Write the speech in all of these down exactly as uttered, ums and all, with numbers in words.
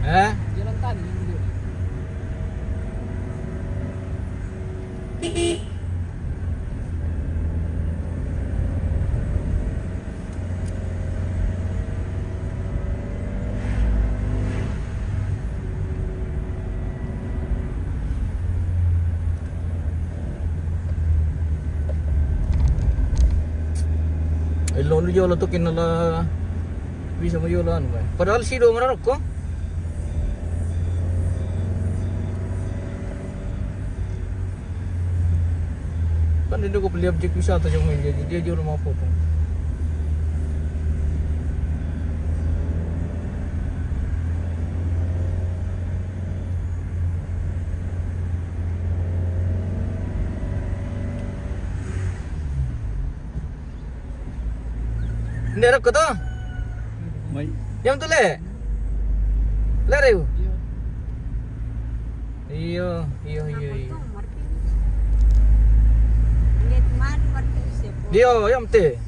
Eh? Jalan tadi yang dulu. Illo lu jolo tu kinala bisa mo jolo anu, eh. Padahal si do mararokko. Kan dia ko beli objek wisata cuma dia, dia jolo mau foto. Nde rokko to? Mai. Jam tu le. Lere. Iyo, iyo, iyo, iyo. Dio, jam te.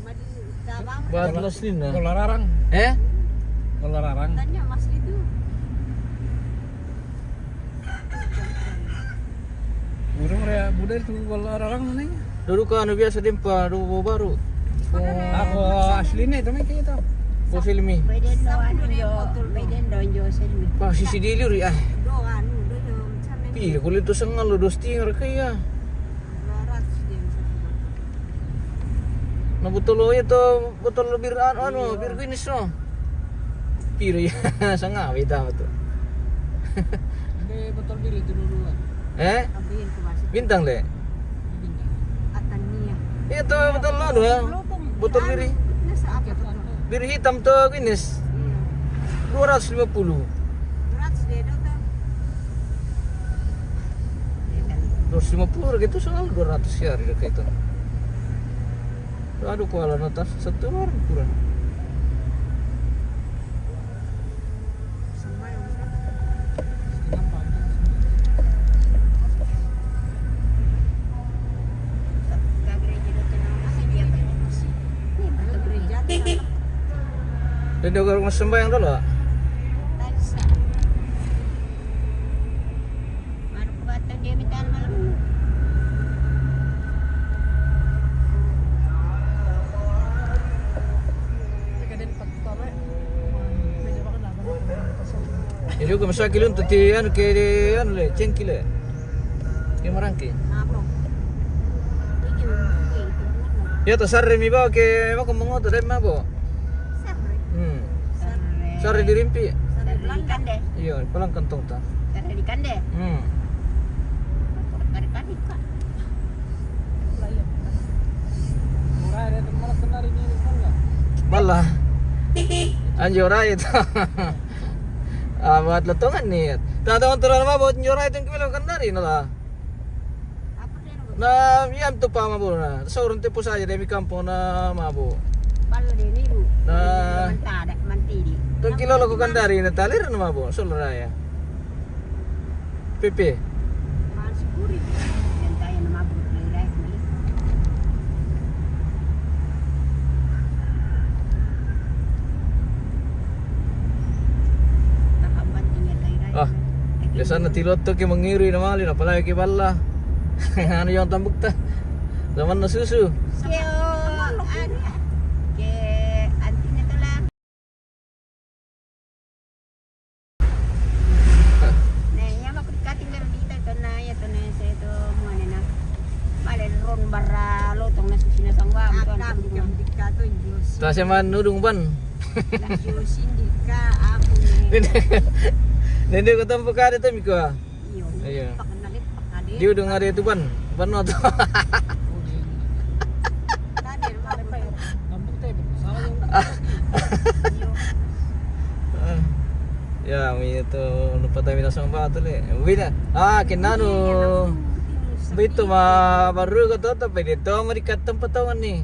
Buat los ni na. Gola rarang. Eh? Gola rarang. Tanya Mas itu. Burung rea budaya tu gola rarang ni. Dulu kan anu biasa dempa, dulu baru. Ako asli ni, tapi kayak itu. Ko Silmi. Beden do anu jo, beden do jo Silmi. Pa sisi dili ri ah. Do anu, do jo, macam ni. Pi, kulit tu sengal lo, dos tiar kayak. Barat sih dia, macam ni. Na botol itu, botol bir anu, anu, bir Guinness no. Piro ya? Sangawe ta tu. Ini botol bir itu dulu lah. Eh? Bintang le. Bintang. Itu botol anu, ha? Botol bir. Bir hitam tu Guinness. Dua ratus lima puluh. Dua ratus lima puluh gitu, soal dua ratus ya, harga itu. Aduh, kuala natas satu orang kurang. Dan dia orang sembahyang dulu. Jadi ko masaki luntu ti anu ke anu le, cengki le. Ke marangke. Ya to sarre mi bawa ke mako mangoto dai mabo. Hmm. Sarre dirimpi. Iyo, palang kantong ta. Sarre di kande. Hmm. Sarre di kande ka. Balla. Anjo rai ta. Ah, buat lotongan ni. Ta tong terlalu mabo anjo rai tong kilo kendari nala. Na, iya tu pa mabo na. Seorang tepo saja demi kampung na mabo. Balla de ni bu. Na. Mantada, mantidi. Tong kilo lo ko kendari na talir na mabo. Solo raya. Pepe. Ah, biasa na tilotto ke mangiri na mali, apalagi ke balla. Anu yang tambuk ta. Zaman na susu. Ke, anu, ke antinya tu lah. Nah, iya mako dikating dari kita itu, nah, iya tu, nah, saya tu mau ni, nah. Bale ron bara lotong na susi na sangwa. Ta siya man nudung ban. Nende ko tampo kada to miko. Iyo. Iyo. Di udung ada itu ban. Ban no to. Ya, mi itu lupa tayo na sangwa to le. Wina. Ah, kinanu. Bito ma baru ko to, tapi dito mari katam patawan ni.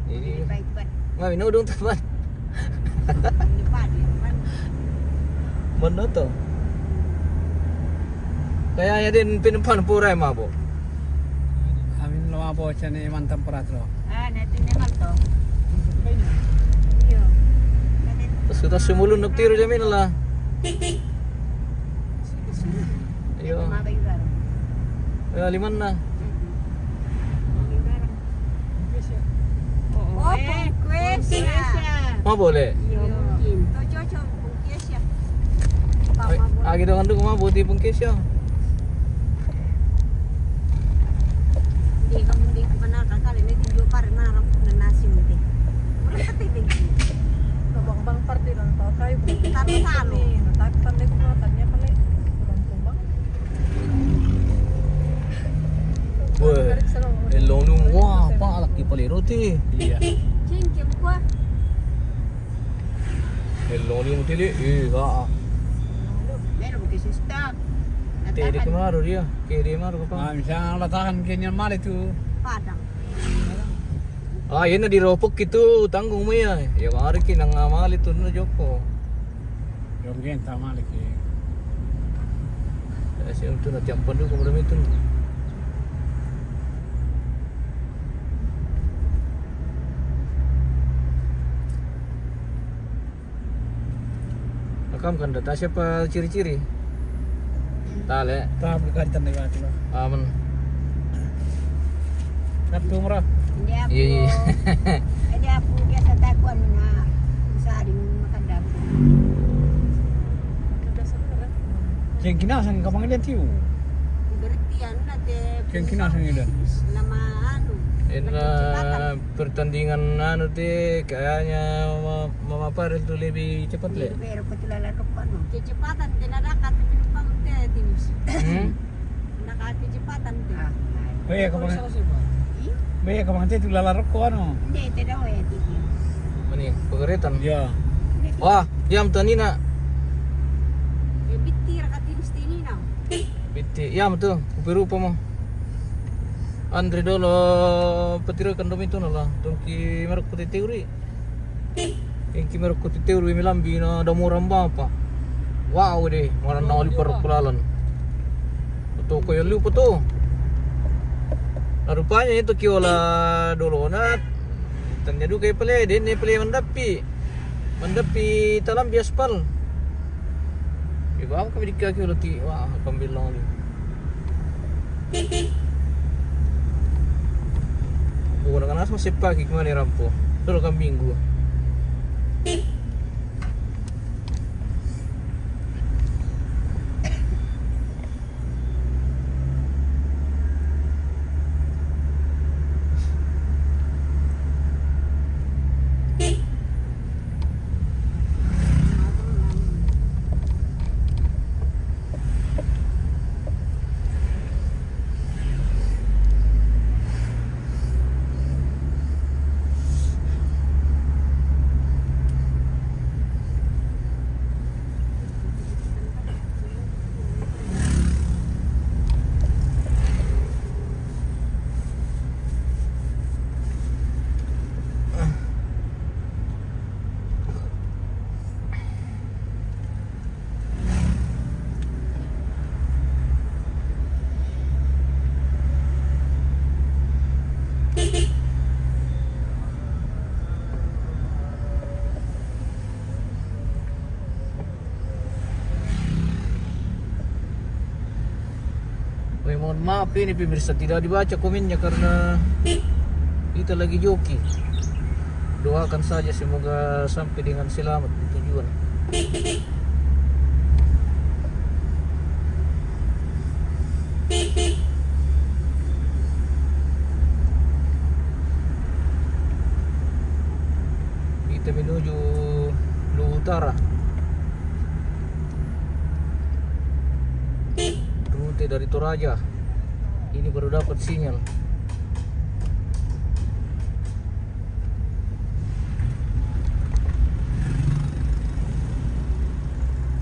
Ini. Mami nudung tapan. Mana to? Kaya ya din pinumpan purai mabo. Amin lo mabo siya ni mantan perat lo. Ah, na itu memang to. Iyo. Terus kita semulun nagtiro jamin lah. Iyo. Mabay barang. Eh, lima na. Mabay barang. Oo, eh, pungkes ya. Mabole? Iyo, mungkin. To, Jojo, pungkes ya. Ay, agi dengan dulu mabole pungkes ya. Hindi ka, hindi ka pa nakakali, may tinjo pa rin na harap na nasi mo, te. Wala ka, te, hindi. Kabang-bang parte ng tao kayo. Talo-talo. Ni, natakpan na yung mga tanya pala eh. Kabang-bang. Weh, elong ni, wah, palak di pale roti. Iya. Cengkem kuah. Elong ni mutili, eh, ah. Meron mo kay sista. Te, di ko maro dia. Kaya di maro ka pa. Ah, misalnya latahan kanya mali tu. Padang. Ah, yan na di ropok itu, tanggung mo yan. Ya, mari ki nang mali tu na joko. Yung yan, tama lagi. Ya, siya tu na tiampan dulu, kung itu. Akam kan data siapa ciri-ciri? Tale. Tam ka kari tanda ka tila. Aman. Nap tumra. Hindi ako. Iya, iya. Hindi ako biasa takuan na sa aring makandam. Yang kinasang ka pangalan tiyo. Berarti yan na te. Yang kinasang ila. Lama anu. Ina pertandingan anu te kayaknya ma- Mama Parel tu lebih cepat le. Pero ko tulala ko ano. Kecepatan, te, nadakat, penumpang, te, tinis. Hmm? Nakakecepatan, te. Ah, ay. Baya ka bang, baya ka bang te tulala ko ano. Hindi, te daw eh, tinis. Mani, pagaritan. Ya. Wah, yam tanina. Eh, bitir ka tinis tinina. Bitir, yam tu, kupirupa mo. Andre dolo, petira kan domi tu nala. Tungki merok putih teori. Yang ki merok kuti teru mi lambi na da murang bapa. Wow de, murang na oli parok pulalan. Betul ko yang lupa tu. Nah, rupanya itu kiola dulu na. Tanya duka pele, de ne pele mandapi. Mandapi talam bi aspal. Iba aku kami dikaki udah ti, wah, kami bilang ni. Bukan dengan asma sepak ki kemana rampo. Dulu kan minggu. Weh, mohon maaf ini pemirsa, tidak dibaca komennya karena kita lagi joki. Doakan saja semoga sampai dengan selamat di tujuan. Kita menuju Luwu Utara. Rute dari Toraja. Ini baru dapat sinyal.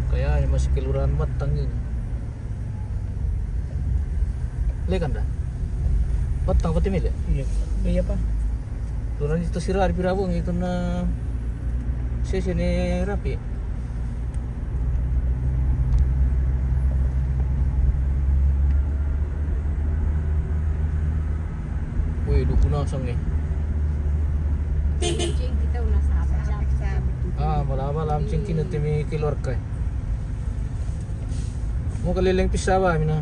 Kayaknya masih kelurahan Batang ini. Lekan dah. Batang pati mile. Iya. Iya, Pak. Kelurahan itu sirah di Pirabung itu na sesi ni rapi. Weh, dukun asang ni. Cing kita una sabit. Ah, malam-malam cing kina temi keluarga. Mau keliling pissa ba mina.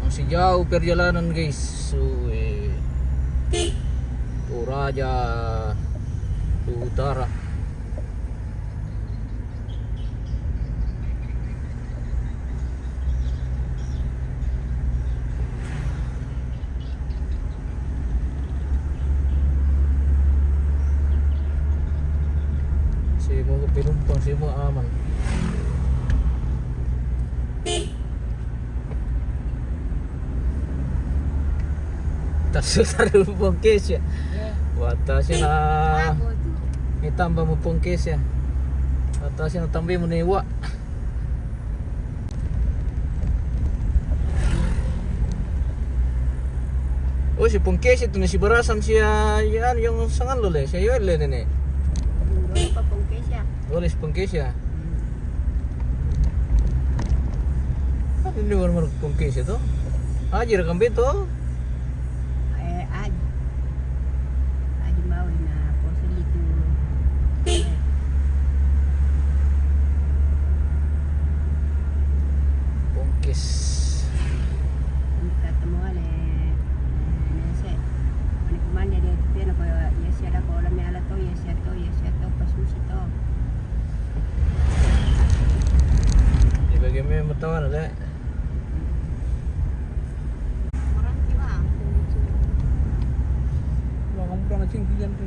Masih jauh perjalanan, guys. So, eh, Toraja, Luhut Utara. Semua penumpang semua aman. Tasu taru pongkes ya. Watashi na mitamba mo pongkes ya. Watashi na tambe mo newa. Oh, si pongkes itu ni si barasam si ya, ya, yung sangan lo le, si Yoel le nene. Dole pa pongkes ya. Dole si pongkes ya. Ano ni warmar pongkes itu? Ajir kambe to? Eh, aj. Aj mau na posilitu. Pongkes. Katemu ale, eh, nese. Ani kumande dia tu pia na ko ya sia da ko la me ala to, ya sia to, ya sia to, pasusi to. Di bagi me matawan ada. Orang kiwa. Wala kang pura na cingki yan tu.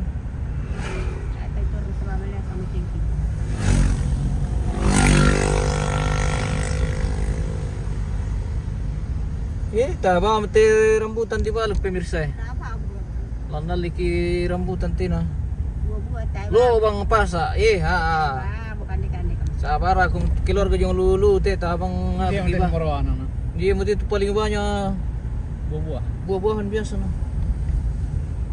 Eh, taba mate rambutan di balu pemirsa eh. Lana liki rambutan tina. Buah-buah Taiwan. Lo bang pasa, eh, ha, ha. Ah, bukan di kande kamu. Sabar aku keluarga jong lulu te tabang. Dia mesti marawa na. Dia mesti tu paling banyak buah-buah. Buah-buahan biasa na.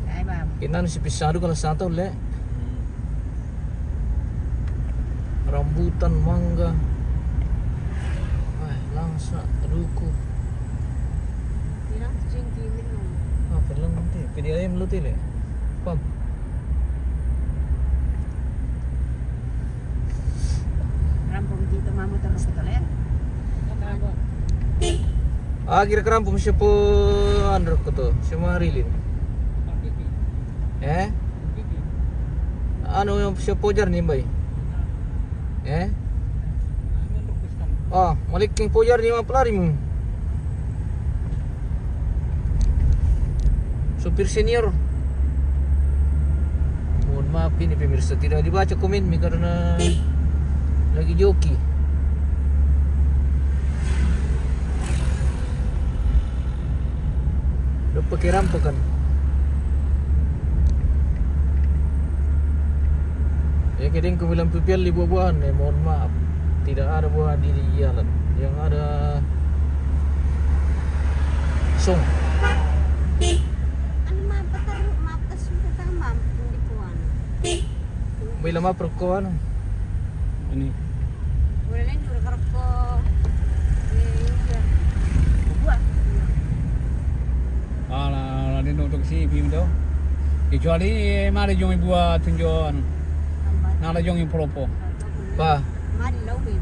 Taiwan. Kinan si pisadu kalau satu le. Rambutan, mangga. Ay, langsa, duku. Ah, pelang nanti. Pidi ayam lu tile. Pam. Rampung dito mamu terus kita le. Ah, kira kerampung siapa anu ko to, siapa Marilyn. Eh? Anu, siapa pojar ni, bay? Eh? Oh, maliking pojar ni, mga pelari mo. Supir senior. Mohon maaf ini pemirsa, tidak dibaca komen mi karena lagi joki. Udah pakai rampa kan? Ya, kidding, ku bilang pipian li buah-buahan, eh, mohon maaf. Tidak ada buah di jalan. Yang ada song. Ano, mapatar-, mapatas yung tatama, hindi po ano. Bila maperkoan. Ini. Wala lang, dura karako. Eh, iya. Buah. Ala, ala, di nutuk si, bim do. Kecuali, eh, mari jong buah tunjuan. Nala jong polopo. Pa. Mari lau, eh.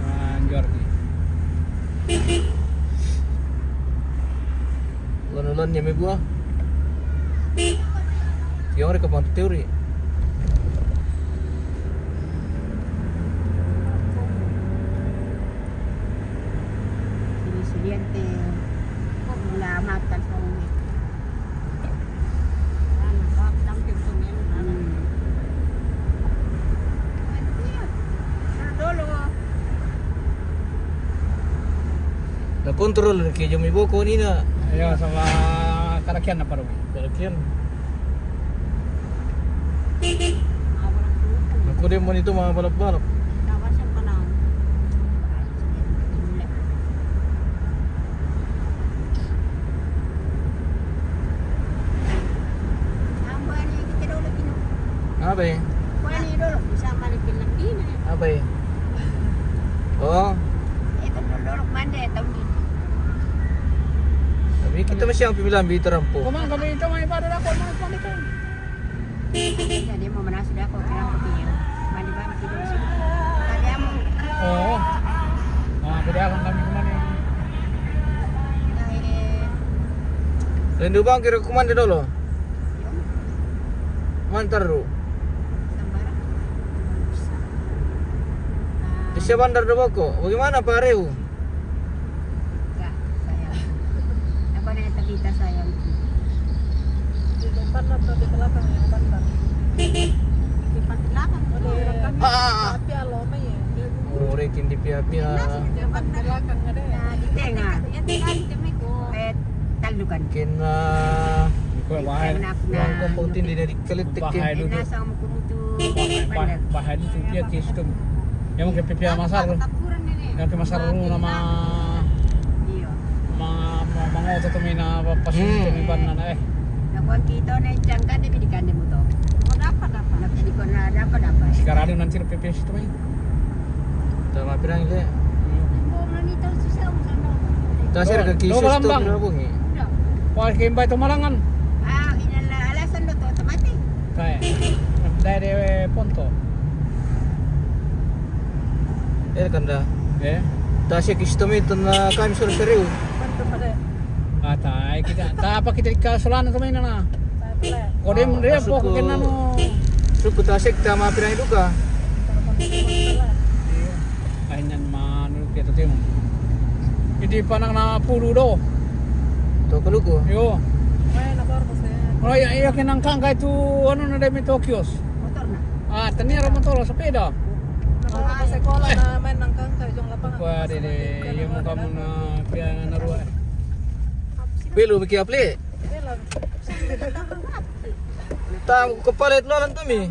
Ah, Jordi. Lon-lon niya may buah. Teori ka pang teori. Sini siliente. Kok mula makan sa uwi. Na kontrol ke jong mi boko nina. Iya, sama karakian na paro. Karakian. Aku deh mau itu mah balap-balap. Apa ya? Apa ya? Oh. Tapi Itu masih yang pemilan beli terampo. Kemana kami itu main pada dapat main panik kan? Iya, dia mau menasi dah, kok kira aku dia. Mandi banget tidur sini. Tadi kamu. Oh. Ah, jadi akan kami kemana? Dari Rindu Bang kira kumanda dulu. Mantar ru. Sembarang. Bisa. Di siapa bandar do boko? Bagaimana Pak Reu? Enggak, saya. Apa namanya, tadi kita sayang. Di depan atau di belakang yang bandar? Di depan belakang. Oh, di belakang. Ah, ah, ah. Tapi aloma ya. Oh, rekin di pia-pia. Di depan belakang ada. Nah, di tengah. Yang tengah di tengah itu. Eh, talukan. Kena. Kau bahaya. Kena aku. Kau kau tin di dari keletek. Bahaya dulu. Kena sama kumutu. Bahaya, bahaya dulu tu dia kistum. Yang mungkin pipia masar. Yang ke masar dulu nama. Iya. Ma, ma, mangoto tu mina apa pas tu mina eh. Nakuan kita na ikan kan dia bidikan dia muto. Kau dapat apa? Nak di kau na dapat apa? Sekarang nanti pipia situ mai. Tama pirang je. Tasir ke kisus tu berhubungi. Wah, kembali tu malangan. Ah, inala alasan do to mati. Kaya. Dari ponto. Eh, kanda. Eh. Tasir kisus tu itu na kami suruh seriu. Ah, tai kita. Tak apa kita di kasalan tu main na. Kodem dia pokoknya no. Suku tasik tama pirang duka. Kainan manu kita temu. Idi panang na pulu do. To kaluku. Yo. Oh, iya, iya, kenang kangka itu anu na demi Tokios. Motor na. Ah, tani ada motor, sepeda. Sekolah na main nang kangka jong lapangan. Wah, dede, iya mau kamu na pia na ruah. Belu biki apli. Tam ko palit lo lan tumi.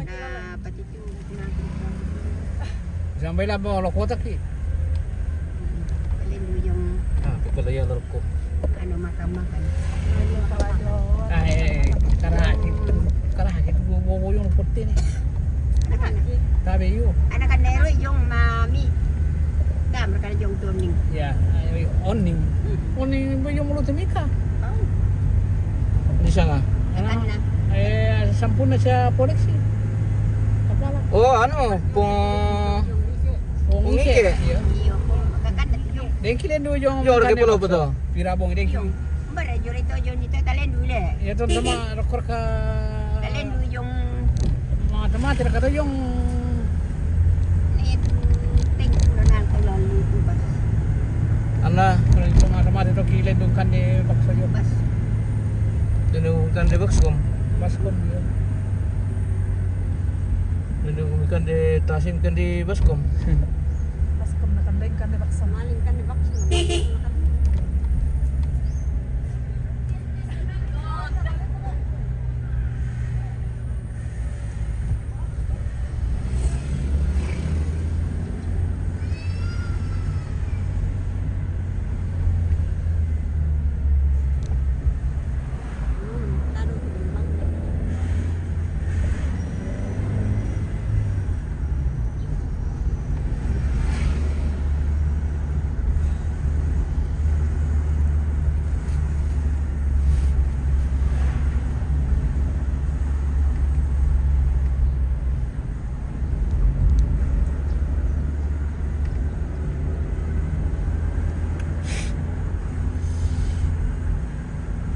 Sampai lah bawa lo kotak ki. Paling duyung. Ah, kita lah ya lo ko. Anu makan-makan. Ah, eh, karahit. Karahit, bo, bo, bo, yung puti ni. Tabe yu. Anak kan dero yung mami. Dam kan yung tuning. Ya, eh, oning. Hmm. Oning bo yung mulut mika. Tahu. Di sana. Anak, eh, sampun na siya koleksi. Apa lah? Oh, anu, pung, pung ike. Iya. Dengki lendu yung. Yung, kan pulau betul. Pirabong dengki. Yung. Bara juri to yung nito talendu le. Ya, to sama rekor ka. Talendu yung. Mata-mata kata yung. Itu peng udah nang kalau lu bas. Ana, kalau itu mata-mata to kile dungkan di bakso yo. Bas. Dungkan di bakso. Baskom yo. Dungkan di tasim kan di baskom. Baskom na kan di bakso. Maling kan di bakso.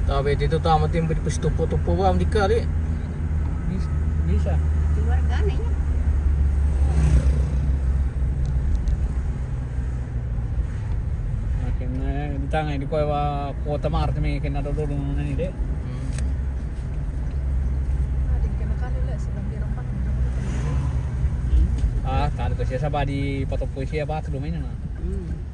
Tabe itu tama timba di pus tupo-tupo ba di kali. Bisa. Bisa. Keluarga na iya. Makin, eh, di tanga di kua wa kota mar temi kena dodol na ni de. Hmm. Ah, tadi ko siya sa ba di patopoi siya ba tu domain na. Hmm.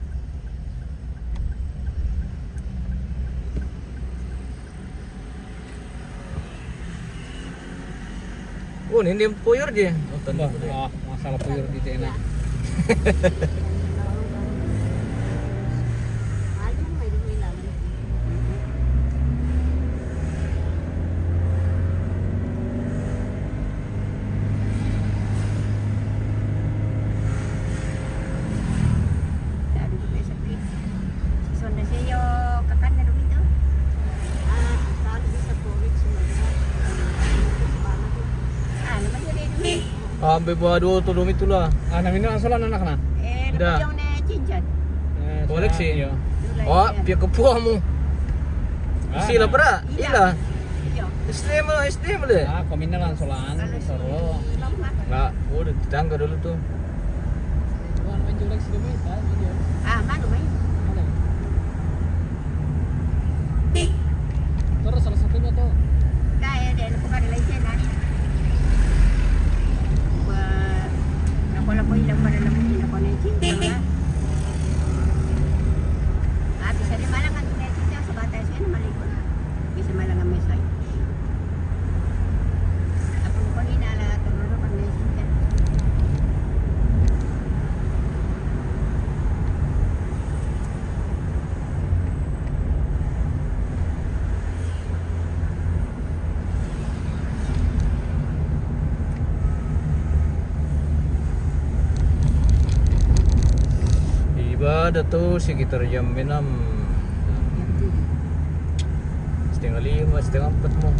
Oh, ini dia puyur dia. Oh, tadi. Wah, puyur. Ah, masalah puyur di tena. Aduh, sakit. Sonda saya kakan na dulu itu. Ambil buah dua tu, dua itu lah. Ah, naminum langsung lah anak-anak. Eh, dah. Yang ne cincin. Koleksi. Iya. Wah, pihak kepuamu. Sila pera. Ila. Iya. S D M, S D M le. Ah, kau minum langsung lah. Seru. Enggak, gua udah tetangga dulu tuh. Wah, main julek sih, Bang. Ah, mana main? Ada. Terus salah satunya tuh. Kaya dia bukan lagi nani. Ba, nako-nako ilang pada lagi, nako na cinta lah. Ah, bisa dia malang kan, cinta sebatas ini maling. Bisa malang ang mesay. Ako ko ni nala, tumulong ang mesay. Ibadah tuh sekitar jam enam. Setengah lima, setengah empat mau.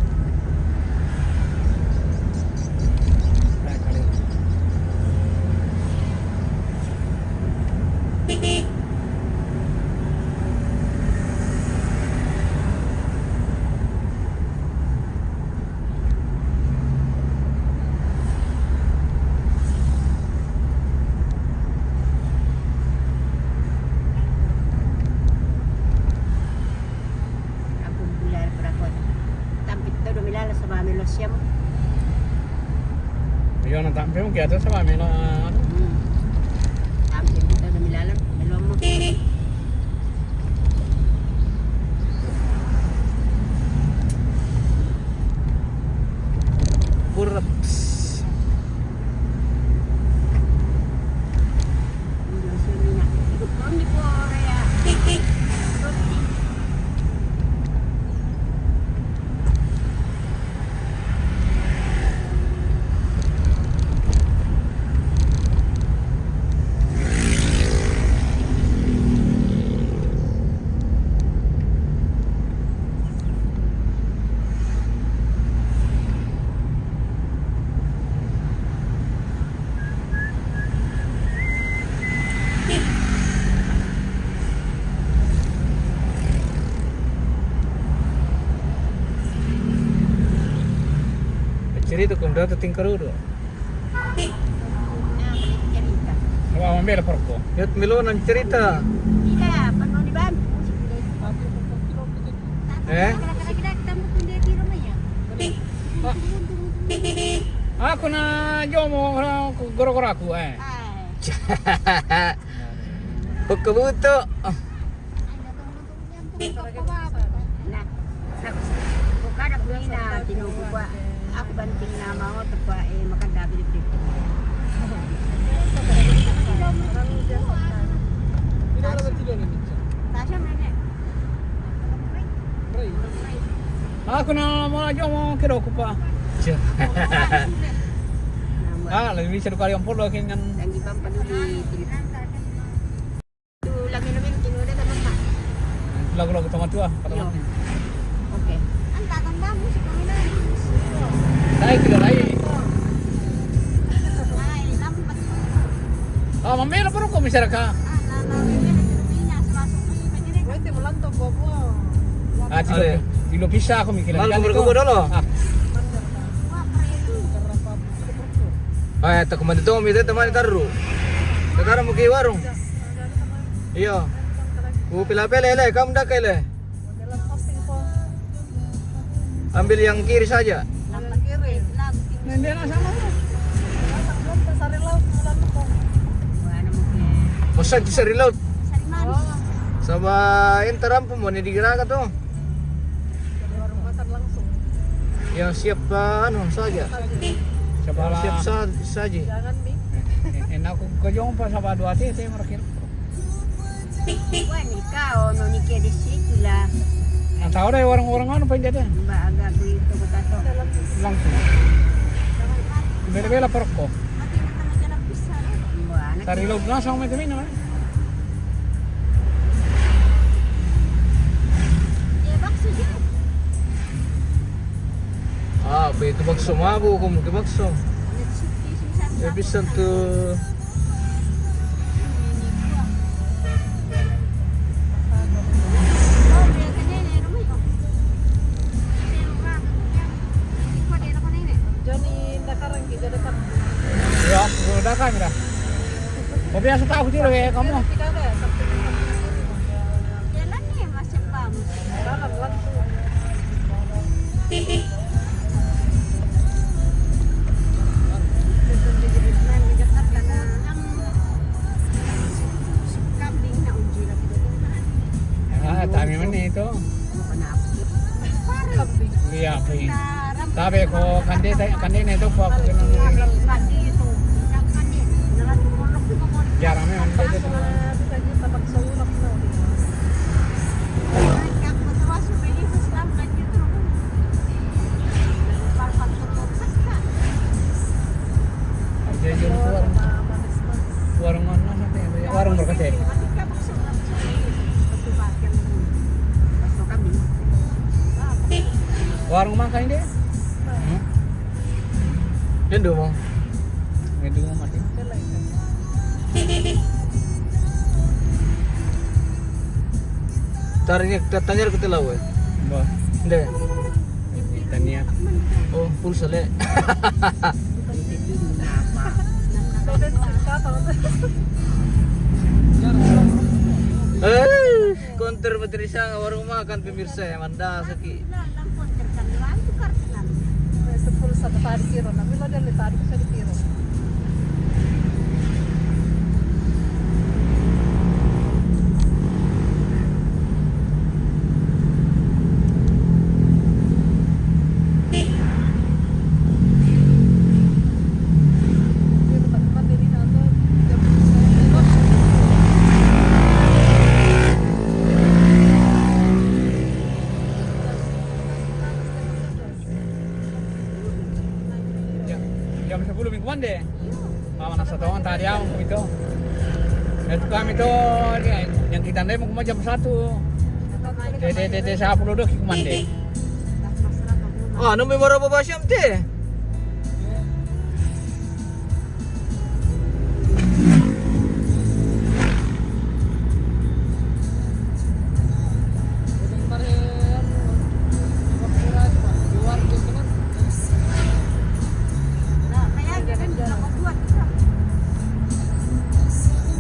Aku biar berakot. Tampit to, dumilala sa mga milosya mo. Iyo, ang tampit mo, kaya to sa mga milo, ano? Hmm. Tampit to, dumilala, milo mo. Puraps. Cerita kung dati tingkarudo. Wah, mambela porko. Yat milonan cerita. Iya, penuh di Bambu. Eh? Aku na jomo, goro-goro aku, eh. Pagkabuto. Na, na, kada ko na tinuku ko. Ako banting na mao to pa, eh, makadabil dito. Tasya man eh. Ako na mo na jomo, kiro ko pa. Ah, lagi bisa dua kali ampun lagi kan. Lagi pampaluli. Lagu-lagu tama tua, kata mati. Oke. Ang tatanda mo si Panginoon. Dai, kilo dai. Ay, lampas mo. Ah, mamela pero ko misara ka. Ah, na, na, na, na, na, sa baso ko, sa kanya. Wait, mo lang to, bobo. Ah, tilo, tilo pisa ako, Mikil. Mal ko berkubo dolo. Ah. Ay, ta kumanda to, mi ta mani taru. Sekarang mo ki warung. Iyo. Ku pila-pila le, kam da kele. Ambil yang kiri saja. Hindi na sama mo. Basta sa Sarilaut. Sama interam po mo, ni di ginaga to. Yang siap, ah, ano, saja. Yang siap sa-, saji. Jangan, Mi. Eh, eh, eh, naku kajong pa sa Baduati, te, marakil. Wani ka, ono ni kia di situ la. Ang tao dai orang-orang ano pa dyan. Ba, aga ko ito ko tato. Langsung. Bela-bela porko. Mati na tama siya ng pisa. Wani. Sa reload na, sa may kami naman. Dia bakso dia. Ah, be, itu bakso mabu, kung ke bakso. Let's shoot this. Bisa tu. Johnny, dakarang kita dekat. Ya, udah kan dah. Kopi yang setahu kecil ya kamu. Tidak ada, sampai Jalan ni macam bang. Dalam langsung. Ah, tami man itu. Iya, pi. Tapi ko kande, kande na ito ko ako. Jarang man ito. Warung mana sampai warung berkete. Warung makan ini? Hmm? Yan doon mo. Yan doon mo, Martin. Tanya, tanya ke telawe. Ba. Hindi. Tanya. Oh, pulsa le. Eh, konter Patricia, warung makan pemirsa ya, manda saki. Sepuluh satu tadi kiro, tapi lo dari tadi bisa dikiro. Jam, jam sepuluh mingguan deh. Mama nasa tongan tadi aku itu. Itu kami tuh, yang kita ndai mau jam satu. Dede, dede, saya perlu dok, mande. Oh, anu memang apa bahasa teh?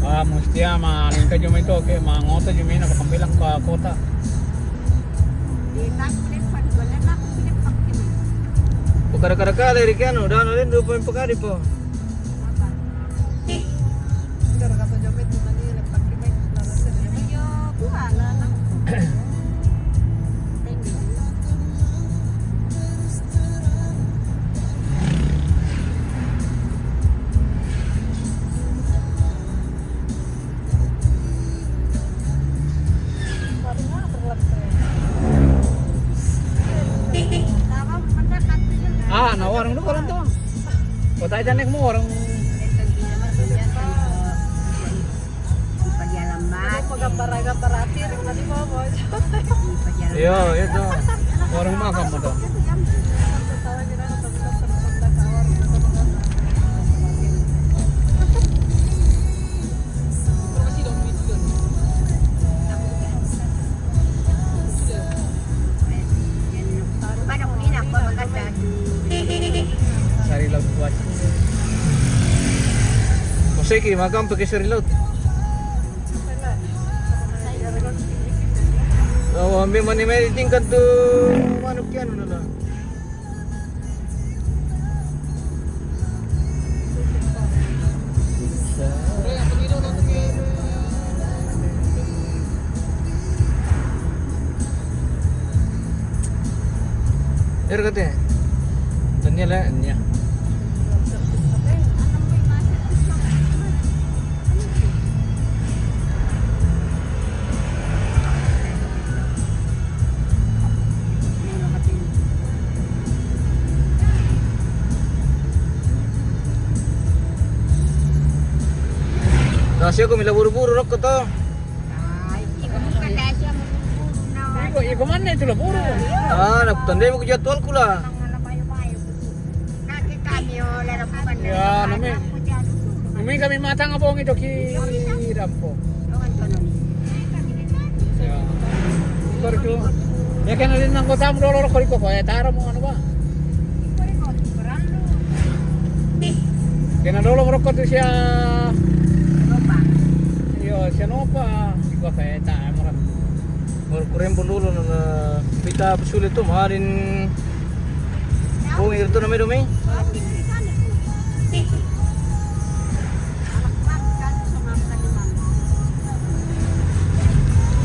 Ah, musti ama, lingka juma itu, oke, ma ngoto juma ini, apa kambilang ke kota. Kada-kada kali, Rikiano, udah nolin dua poin pekari po. Ah, na warung dulu orang tuh. Kota aja nek mau orang. Pagambara-gambara atir tadi mau. Iya, itu. Warung makan tuh. Sari laut buat. Masih ki makan pakai sari laut. Oh, ambil mani mari tingkat tu manuk kian dulu lah. Er kate. Tanya lah, tanya. Nah, siya ko mila buru-buru rokko to. Iko, iko mana itu lah buru? Ah, nak tandai buku jadwal kula. Ya, nami. Mui kami matang abong itu ki dampo. Ya. Kor ku. Ya kan ada nang kota mu dolo kori koko ya tara mu anu ba. Kena dolo merokok tu sia. Yo, sia nopa. Iko kayak tak murah. Baru kurempun dulu na pita pesule tu marin. Bung irtu namai domi.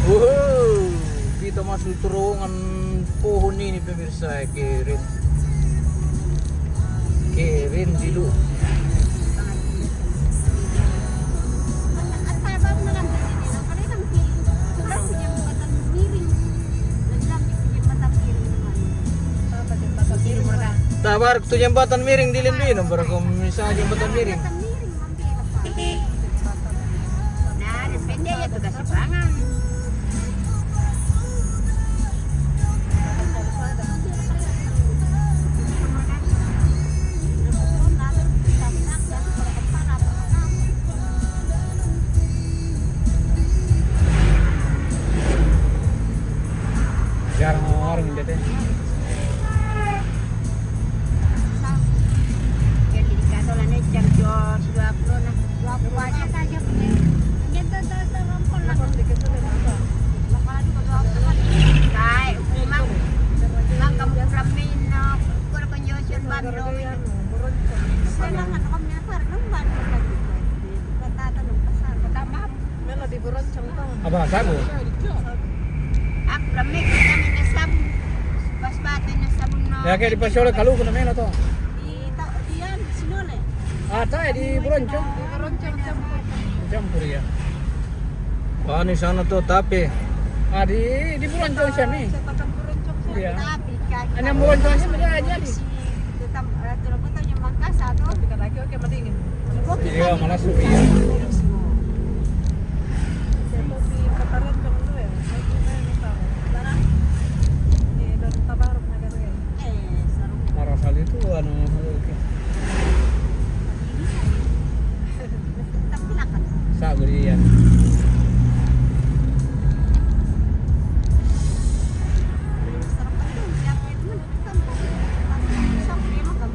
Wow, kita masuk terowongan pohon ini pemirsa, keren. Keren dulu. Tabar tu jembatan miring di Lembino, baru kau misal jembatan miring. Nah, depende ya tugas pangan. Jarang orang dete. Apa sagu? Aku lami kita mina sabun. Pas batu ina sabun no. Ya kayak di Pasiole kalu kuna mela to. Di ta-, di anu, Sinole. Ah, tai di Buroncong. Di Buroncong campur. Campur ya. Wah, ini sana tuh tape. Ah, di, di Buroncong sami. Iya. Tapi kan. Hanya Buroncong sami dia aja di. Tetap, eh, terus kita yang Mangkasa tuh. Kita lagi oke mendingin. Iya, malah sepi. Marasali itu anu, sa gurian.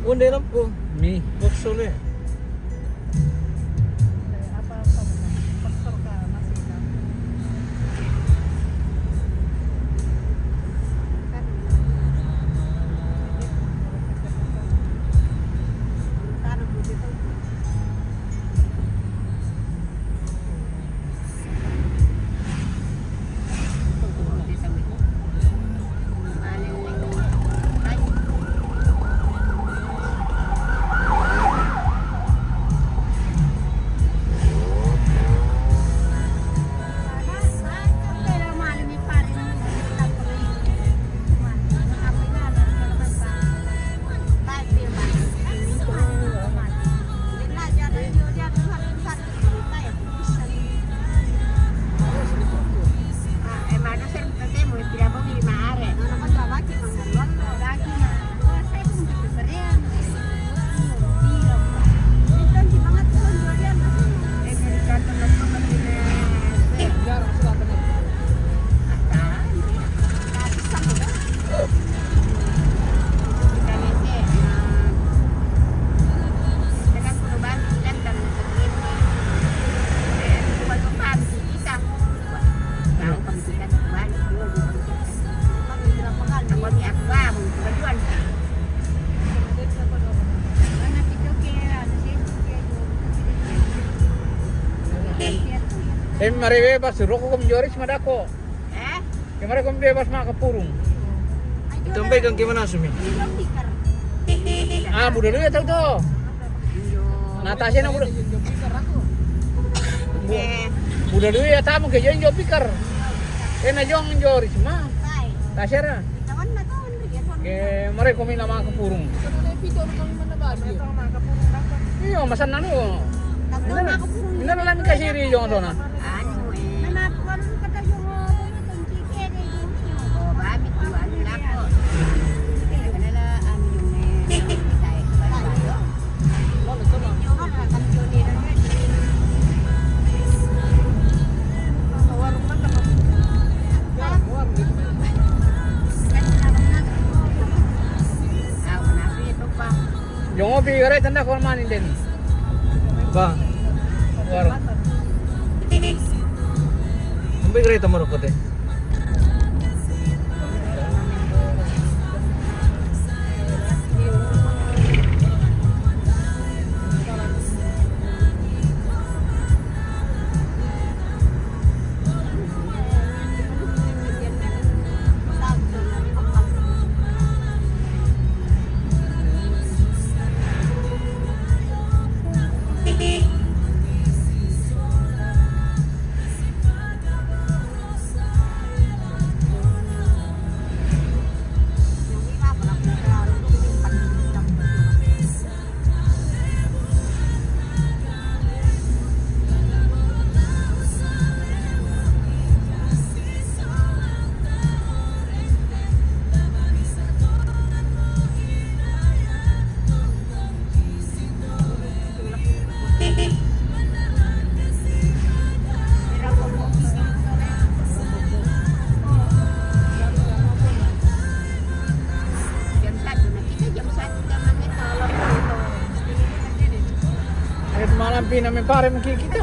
Unde lampu. Mi. Boksole. Em, mari bebas, roko kom joris madako. Eh? Kemari kom bebas ma kapurung. Tambaikan ke mana sumi? Ah, buda dulu ya tahu tuh. Natasha na buda. Eh. Buda dulu ya tamu ke jong jo pikar. Eh, na jong joris ma. Tasera. Ke mari kom ina ma kapurung. Iyo, masan nanu. Ina, ina lang kasiri jong dona. Yung opi, gare tanda ko mani den. Ba? Warung. Ambil gare tamaro kote. Kahit malam pina me pare maki kita.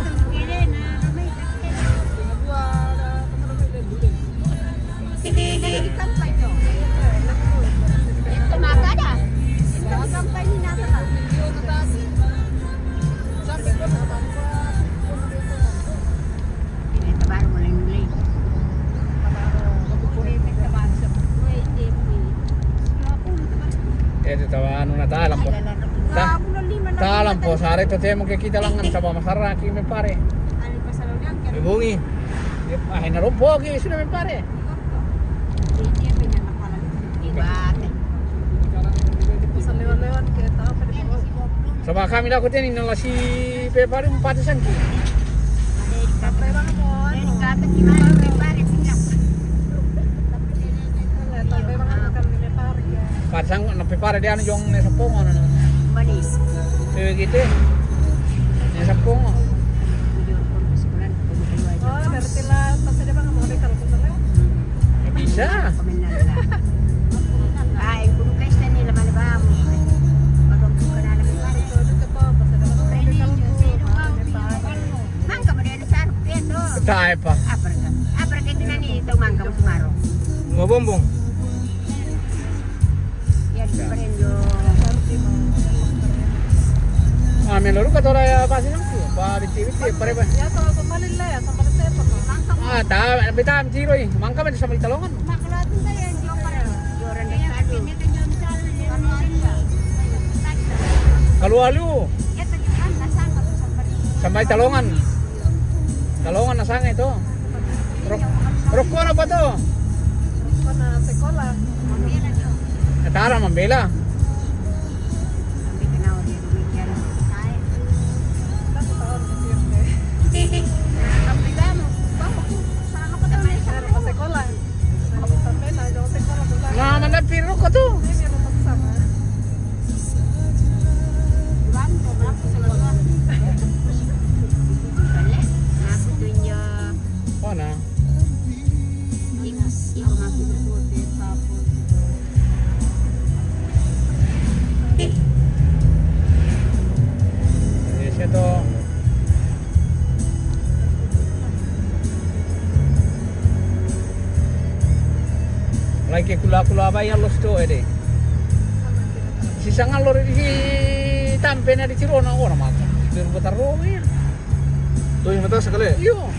Eh, tu tawa anu na talam po. Ta-, talam po, sare to temo ke kita langan saba masara ki me pare. Ibungi. Ah, na rompo ki sudah me pare. Saba kami dako teni na lasi pe pare umpate sangki. Pasang na pe pare de anu jong ne sapongo na. Manis. Pe gitu. Ne sapongo. Oh, berarti la, pas ada bang mau rekal ke sana. Ya bisa. Ay, kung kaya sa nila, mali ba mo? Magkakita na lang pare. Mangka mo din sa Rupian, no? Tayo pa. Apar ka. Apar ka, ito na ni, ito mangka mo sumaro. Mabombong. Yan, pa rin yung Ah, me loruka tora ya pasi nang tu. Pa biti biti pare ba. Ya, so, so malila ya, so malila ya, pa. Ah, ta, beta am tiro eh. Mangka me sa malitalongan. Kalu alu. Sampai talongan. Talongan na sanga ito. Rok-, roko na pa to? Roko na sekolah. Natara mambela. Sekolah. Sampai na, sekolah. Na, mana piro ko to? Mana? Indonesia to. Lagi kula-kula ba ya los to ede. Si sangal lori di tampe na di Cirona ora mata. Itu buat Roma ya. Tuh yang mata sekali. Iyo.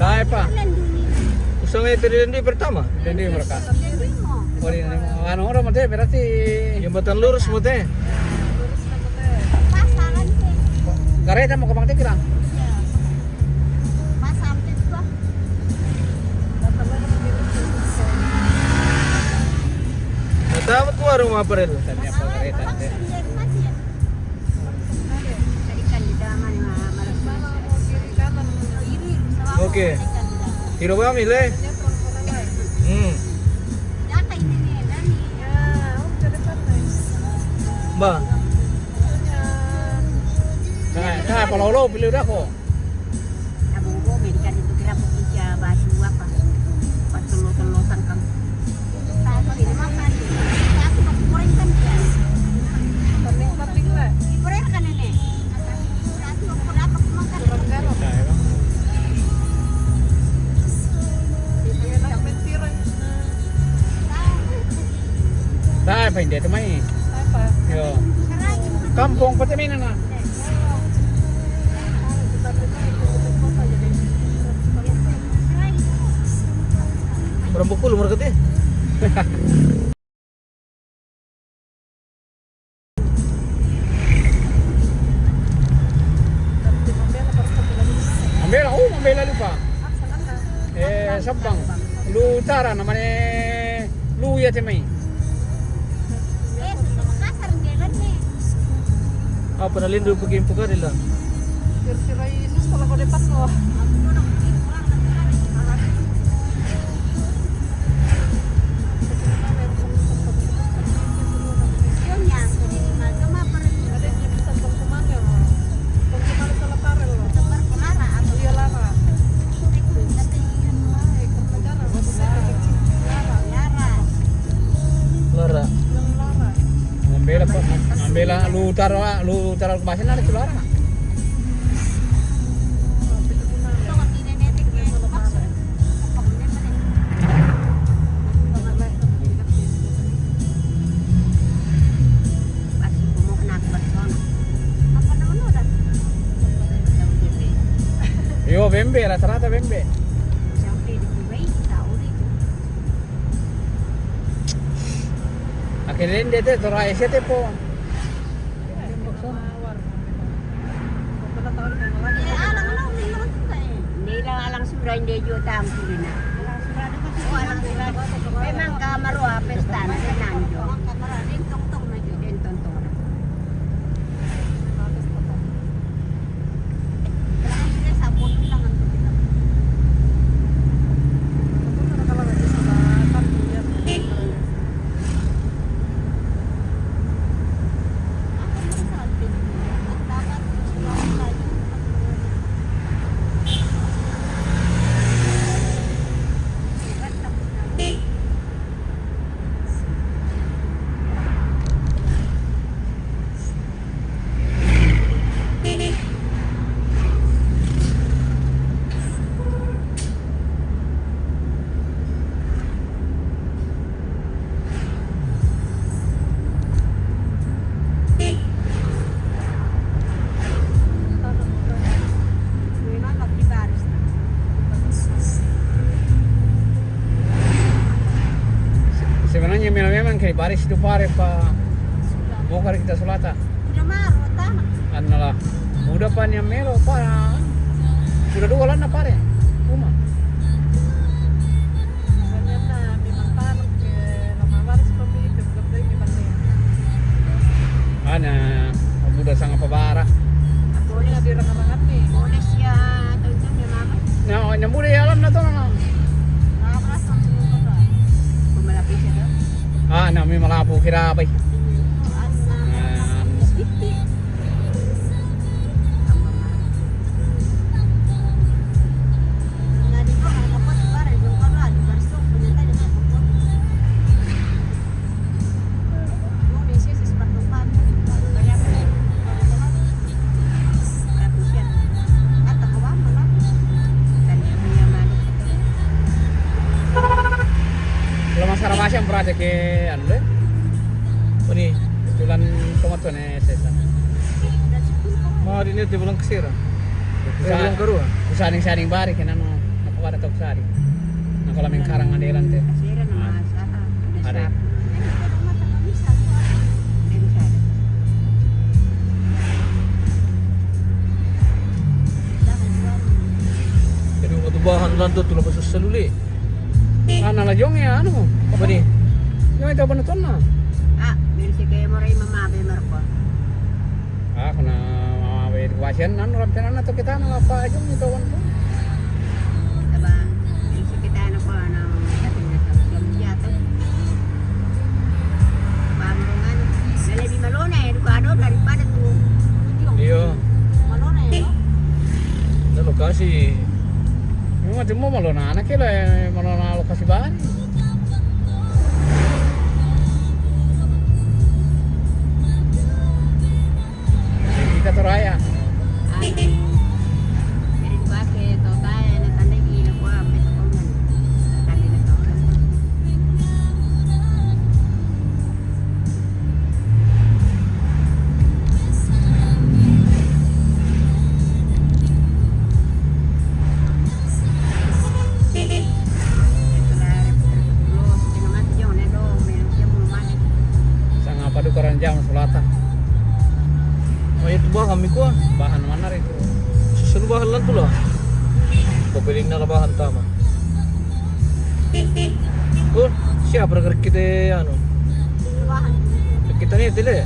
Tae pa. Usang itu di pertama. Di mereka. Oh, di anu orang mate berarti jembatan lurus mate. Kareta mau ke Bang Tekira. Natamat ko warung April. Tanya apa kareta. Oke. Tiro ba mi le? Hmm. Ba. Ka, ka, palolo, pili udah ko. Nabunggo, medikan itu kira pukul siya batu apa? Patulog. Apa yang dia temai? Apa? Yo. Kampung Pertamina na. Orang bukul mereka tu. Mambela, oh, Mambela lupa. Eh, Sabang. Lu utara namanya, lu ya temai. Apa na lindu pagi pukari la. Kira-kira Yesus kalau kau depan lo. Lara. Mambela pa, mambela lu utara, lu utara ke basen ada tu lara. Yo, bembe, rata-rata bembe. Akhirnya dia tu, torai siete po. Nila alang sura inde jo tang sura na. Oh, alang sura. Memang kamar wa pesta na nanjo. Memang kamar wa, den tong-tong na jo. Den tong-tong na. Sebenarnya mela memang ke baris itu pare pa bokar kita solata. Udah maru, tanah. Annalah. Udah pa nia melo pa. Udah dua lana pare. Uma. Ternyata memang tanah ke lama baris pembeli ke belum ini balik. Ana, udah sangat pabara. Boleh di rangan-rangan ni. Boleh sia tonton ya mama. Nah, nyambut ya alam na to na. Apa sama tu? Pemalapis ya. Ah, nami malapu kira apa? Kalau masalah macam berarti ke anu deh. Ini tulan tomat ne sesa. Mau di ini di bulan kesira. Usaha, bulan kedua. Usaha ning saring bari kena no. Apa ada tok sari. Nah, kalau mengkarang ada lante. Ada. Jadi, waktu bahan lanto tu lepas seluli. Ana la jong ya, anu. Apa ni? Jong itu apa nonton na? Ah, bin si kayak mau rai mama be merko. Ah, kuna mama be kuasian anu ram tenan atau kita anu apa jong itu wan tu. Aba, bin si kita anu ko anu, tapi na tang jom jatuh. Pamrungan, na lebih malona ya, duka ado daripada tu. Iyo. Malona ya, no? Na lokasi. Memang cuma malona, anak kilo ya, malona lokasi bahan. Kita Toraya. Anu, jadi pakai Toraya na tanda ina kwa petukongan. Tanda na Toraya. Kami kuah. Bahan mana itu? Selalu bahan lantu lah. Papiling na bahan tama. Oh, siapa dekat kita anu? Bahan. Kita ni tele.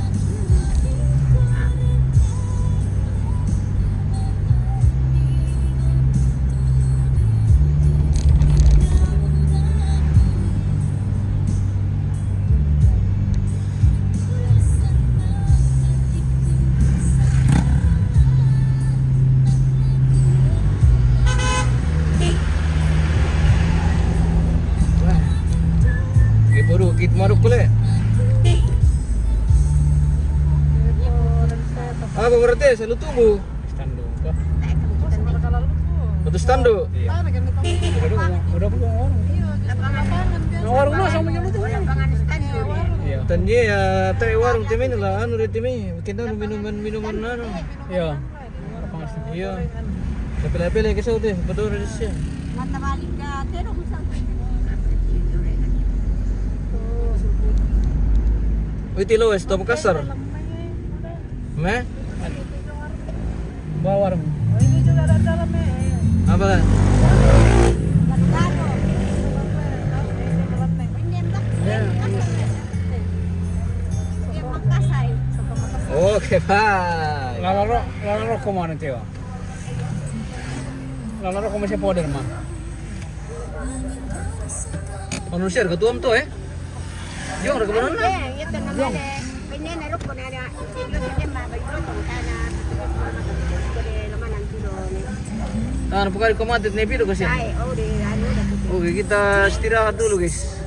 Ibu kit maruk kule. Apa berarti selalu tunggu? Standu. Betul standu. Iya. Udah, udah, udah, udah. Warung mah sama aja lu tuh. Iya. Tanya ya, teh warung timi lah, anu deh timi. Kita anu minuman minuman anu. Iya. Iya. Pele-pele ke saudi, betul sih. Mata balik ke terus. Wih, tilo wes, stop kasar. Me? Bawa warung. Apa? Oke, bye. Lalaro, lalaro kemana, Tio? Lalaro kemana si poder mah? Manusia ketua tuh, eh? Jong, ada kemana? Iya, itu namanya. Ini naruk pun ada. Itu dia mah bagi lu tong tanah. Itu dia mah nanti dong. Ah, bukan komatit ne pido kasi. Ay, oh, di anu dah. Oke, kita istirahat dulu, guys.